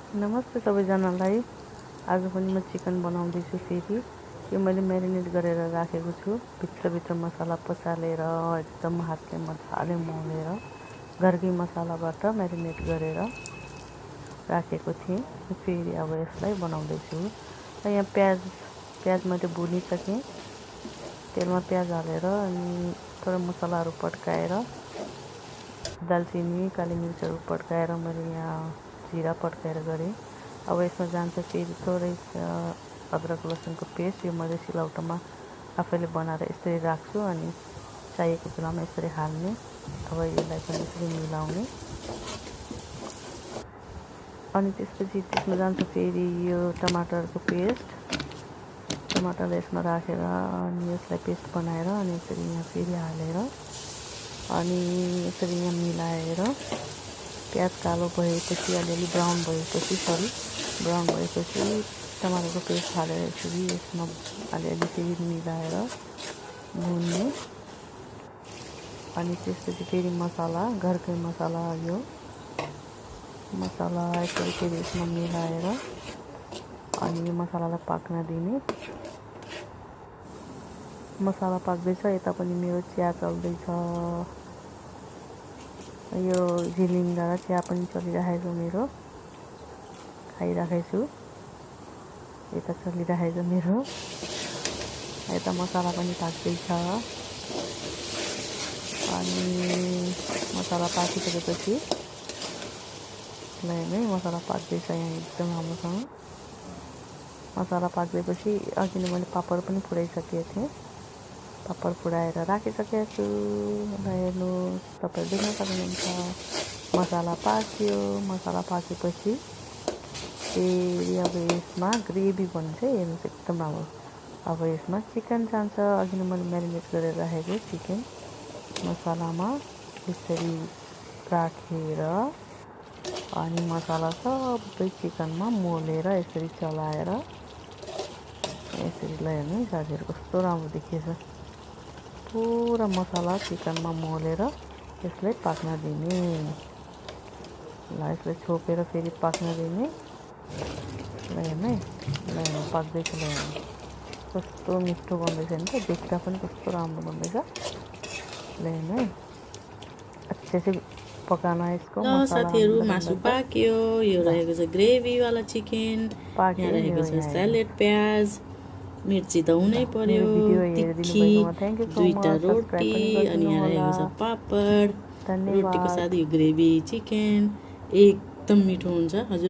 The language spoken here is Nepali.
नमस्ते सबैजनालाई। आज पनि म चिकन बनाउँदैछु। फेरि यो मैले म्यारिनेट गरेर राखेको छु। भित्र मसाला पसालेर एकदम हातले मजाले मोलेर घरकै मसालाबाट म्यारिनेट गरेर राखेको थिएँ। फेरि अब यसलाई बनाउँदैछु। र यहाँ प्याज मैले भुनिसकेँ। तेलमा प्याज हालेर अनि थोरै मसालाहरू पड्काएर दालचिनी काली मिर्चहरू पड्काएर मैले यहाँ जिरा पड्काएर गरेँ। अब यसमा जान्छ फेरि थोरै अदरक लसुनको पेस्ट। यो मैले सिलौटोमा आफैले बनाएर यसरी राख्छु अनि चाहिएको बेलामा यसरी हाल्ने। अब यसलाई पनि यसरी मिलाउने अनि त्यसपछि त्यसमा जान्छ फेरि यो टमाटरको पेस्ट। टमाटर यसमा राखेर अनि यसलाई पेस्ट बनाएर अनि यसरी यहाँ फेरि हालेर अनि यसरी यहाँ मिलाएर प्याज कालो भएपछि अलिअलि ब्राउन भएपछि टमाटरको पेस्ट हालेर यसरी यसमा अलिअलि फेरि मिलाएर भुन्ने। अनि त्यसपछि फेरि मसाला घरकै मसाला यो मसाला यसरी फेरि यसमा मिलाएर अनि मसालालाई पाक्न दिने। मसाला पाक्दैछ, यता पनि मेरो चिया चल्दैछ। यो झिलिङ्गा चिया पनि चलिरहेको मेरो, खाइराखेको छु। यता चलिरहेको मेरो, यता मसाला पनि पाक्दैछ। अनि मसाला पाकिसकेपछि नै मसाला पाक्दैछ यहाँ एकदम राम्रोसँग। मसाला पाक्दैपछि अघि नै मैले पापड पनि फुडाइसकेको थिएँ। पापड फुडाएर राखिसकेको छु। हेर्नुहोस्, तपाईँहरू देख्न सक्नुहुन्छ मसाला पाक्यो। मसाला पाकेपछि फेरि अब यसमा ग्रेभी बन्छ। हेर्नुहोस् एकदम राम्रो। अब यसमा चिकन जान्छ। अघि नै मैले म्यारिनेट गरेर राखेको चिकन मसालामा यसरी राखेर अनि मसाला सबै चिकनमा मोलेर यसरी चलाएर यसरी ल हेर्नु साथीहरू कस्तो राम्रो देखिएछ। पुरा मसाला चिकनमा मोलेर यसलाई पाक्न दिने। ल यसलाई छोपेर फेरि पाक्न दिने। ल हेर्नु ल पाक्दैछ। ल हेर्नु कस्तो मिठो बन्दैछ नि त, देख्दा पनि कस्तो राम्रो बन्दैछ। ल हेर्नु अच्छे से पकाना यसको। ल साथीहरू, मासु पाक्यो। यो रहेको छ ग्रेभीवाला चिकन। यहाँ रहेको छ स्यालेड, प्याज, मिर्ची त हुनै पर्यो, तिखी, 2टा रोटी, अनि यहाँ रहेको छ पापड। रोटीको साथ यो ग्रेभी चिकन एकदम मिठो हुन्छ। हजुर।